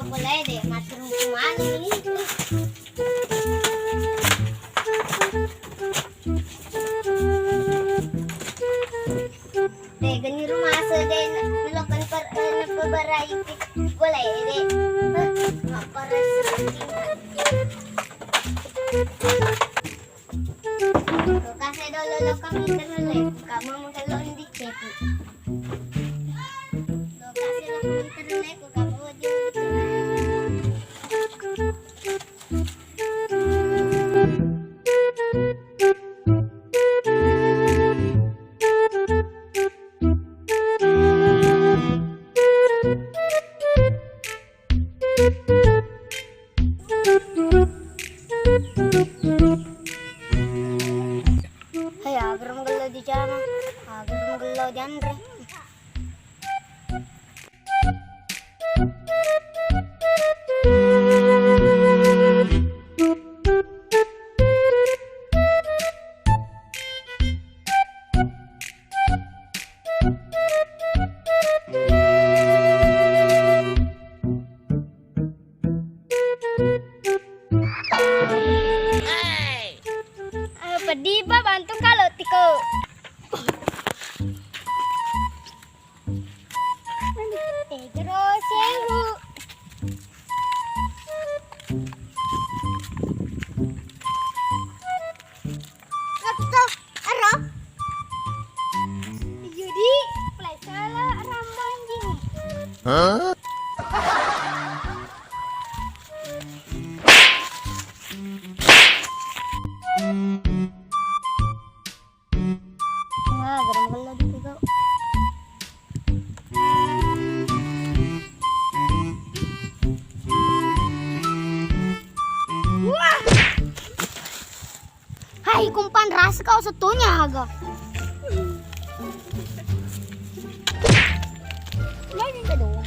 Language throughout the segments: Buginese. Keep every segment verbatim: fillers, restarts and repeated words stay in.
Boleh deh, matur maneng ni. Deh, geni rumah ase deh, na-, napabarai. Boleh deh. Hah, apa rasa? Lokasi dolo lokasi terus, kamu menggelok di cepu. Lokasi lokasi terus, kamu di cepu. Hei, agar magello dijama, agar magello dianre. Eh, peddi ba bantung kalo tiko. Tegro sewu. Ero. Jadi, play salah rambang gini. Hah? Wah, garam gelo di tiga. Wah. Hai, kumpan rasa kau satunya aga. Ini kedua.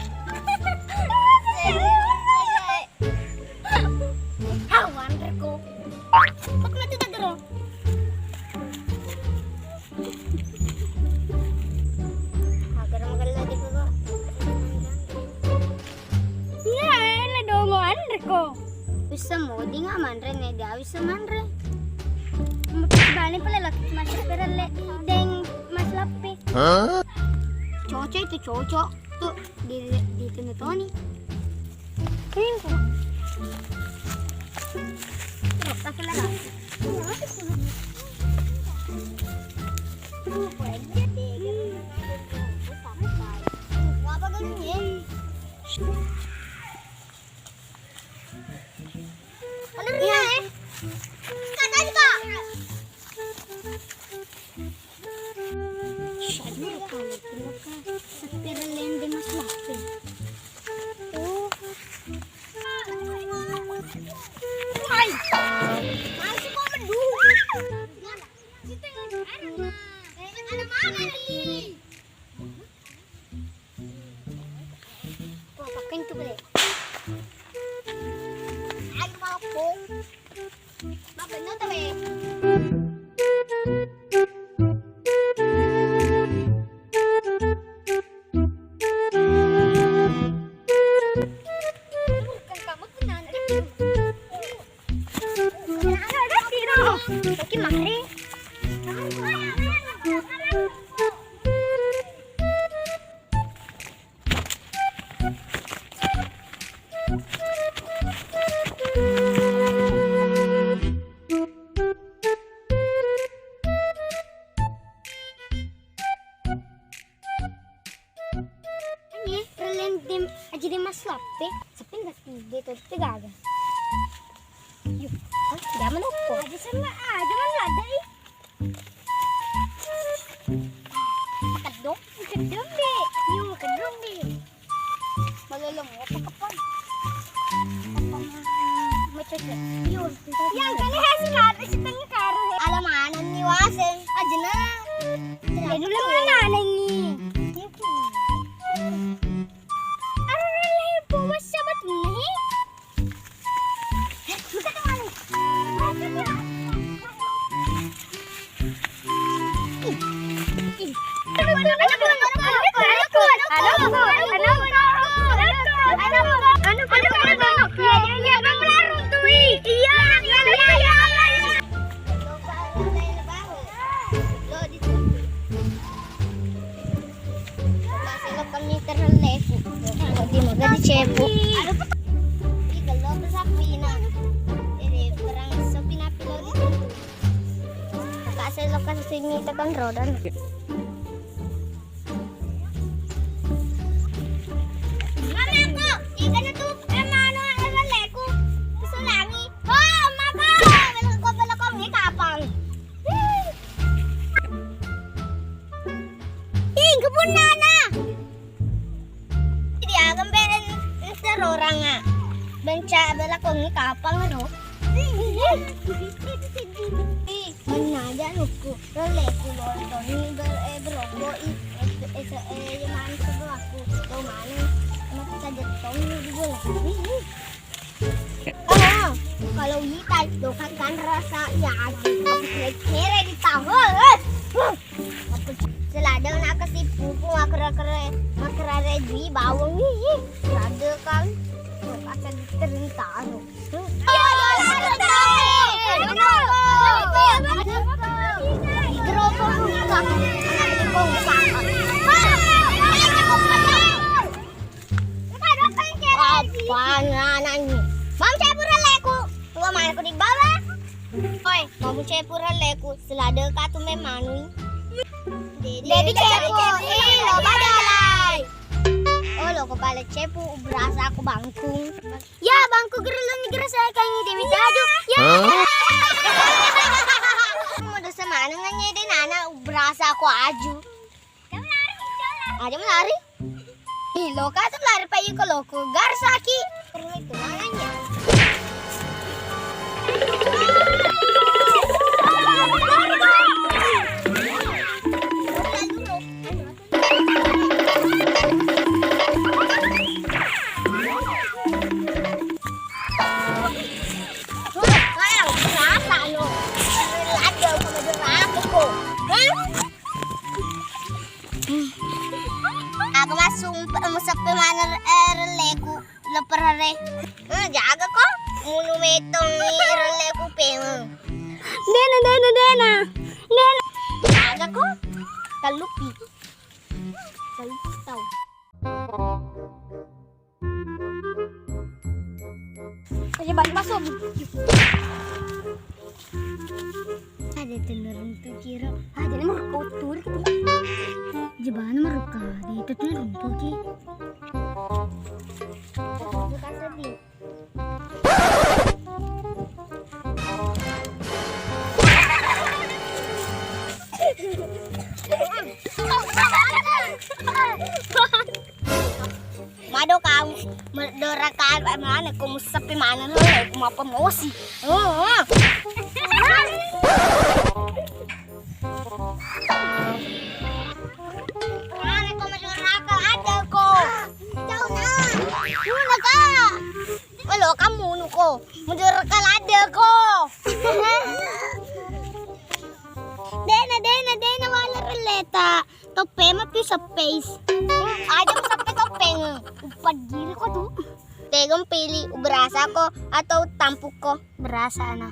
Hau, anre ko. Kok mati tak gerong? Agar makan lagi ko. Iya, enak dong, anre ko. Bisa mau di nggak manre nih, dia bisa manre. Mau balik pale lagi, masih perele di deng mas lapi. Hah? Cocok itu, cocok. Tuh, di, di, di tengah Toni. Ini tuh. Tuh, kasih lagi. Tuh, apa dulu nih? Bener ya, eh? Kata juga. Saja kalau kita seperti lende mas lapin. Oh. Hai. Masih mau berdua. Ada mana nih? Wah, pakai itu, Bre. Ayo, mau, Bung. Makan dulu, Bre. Bukan kamu tuh, Nan. Ada di rumah. Ada di rumah. Oke, mari. Ane, relen dem, aja dem mas lape, sepi nggak sih? Dia tuh, dia gagal. Yuk, hah? Dia menoppo. Aja sama, aja mana ada, ih. Kedok, kedok, Dek. Yuk, kedok, Dek. Malolong, apa kapan? Kapan, hmm, macet, Dek. Yuk, yang kali hasil ada setengah karung. Ada mana nih, waseng? Aja nah. Ya, dulu mana nih? Arrele, puwassa batunna, he. Kasih sini tekan roda. Mamaku, ikana tu, eh, manu, eh, leleku. Sulangi. Oh, maka, belakong, belakong, ini kapang. Ih, kebun nana. Jadi, agam ben, ben serorang, ah. Benca belakongi kapang ro. Ih, mana aja nuku. Leleku lontoni ber-, eh, berokok, ih. Eh, eh, eh, eh, mana sebelah aku. Lo mana? Mata jetong di bola. Ih, ih. Ah, kalau itai, dokan kan rasa ya, kere di tahu, eh. Selada nak kasi pupu makere-kere, makere dui bawang ni. Selada kan, dokan kan cerita. Apa nganangi? Mam cepura leku. Tua mana ku di bawah? Oi, mam cepura leku. Selada katu memanui. Dedi cepura. Eh, lo badalai. Oh, lo kepala cepu, berasa aku bangkung. Ya, bangku gerelung gerasa kangi Dewi Taju. Ya. Hah? Mau dosa mana nganyede nana, berasa aku aju. Aja melari. Ih, loka tu lari pa iko loko. Garsaki. Perlu itu mananya. Wah, wah, rasa lo. Lada sama derako. Hah? Aku masuk museppe mana, eh, releku leperare. Eh, jaga ko. Munu metong ni releku peng. Dena, dena, dena. Dena. Jaga ko. Talupi. Talupi tau. Aja balik masuk. Ada tenurun tuh kira. Ah, jadi mau kau turun. Jebana meruka. Itu tenurun tuh ki. Bukan sedih. Mado kau, merdora kau, mana kau museppe mana lo, kau mau promosi. Oh, oh. Mana kau merdora kau, ada kau. Jauh nah. Mana kau? Melo kamu nuko, mundur kalade ko. Dena, dena, dena wala releta. Toppe mapi seppeis. Aja seppe toppeng. Upadiri ko tu. Tegong pilih, berasa ko atau tampuk ko? Berasa ana.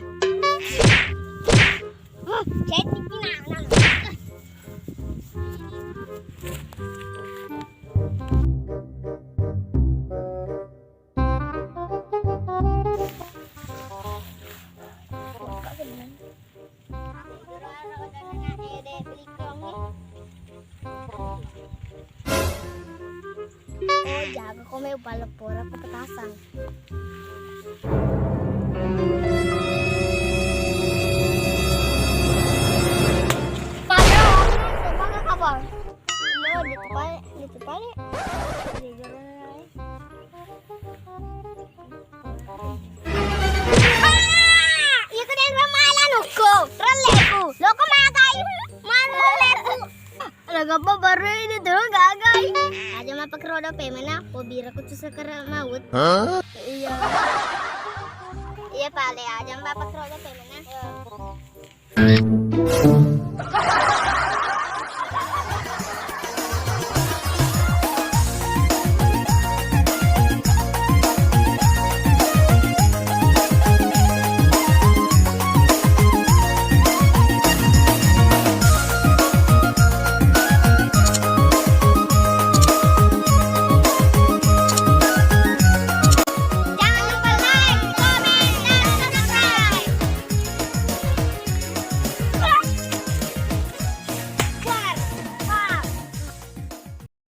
Hmm, jadi pinana. Oh, jaga ko me upaleppora ko petasan. Pada, semangat apa? Lo di tempat, di tempat. Di jalan lain. Ah! Iya, ku deng ramalan uku, releku. Lo ko magai? Mana releku? Ada apa baru ini tuh gagai? Aja mapa keroda pemena, pobira ku tuh sekera maut. Hah? Iya. Iya, pale aja mapa keroda pemena.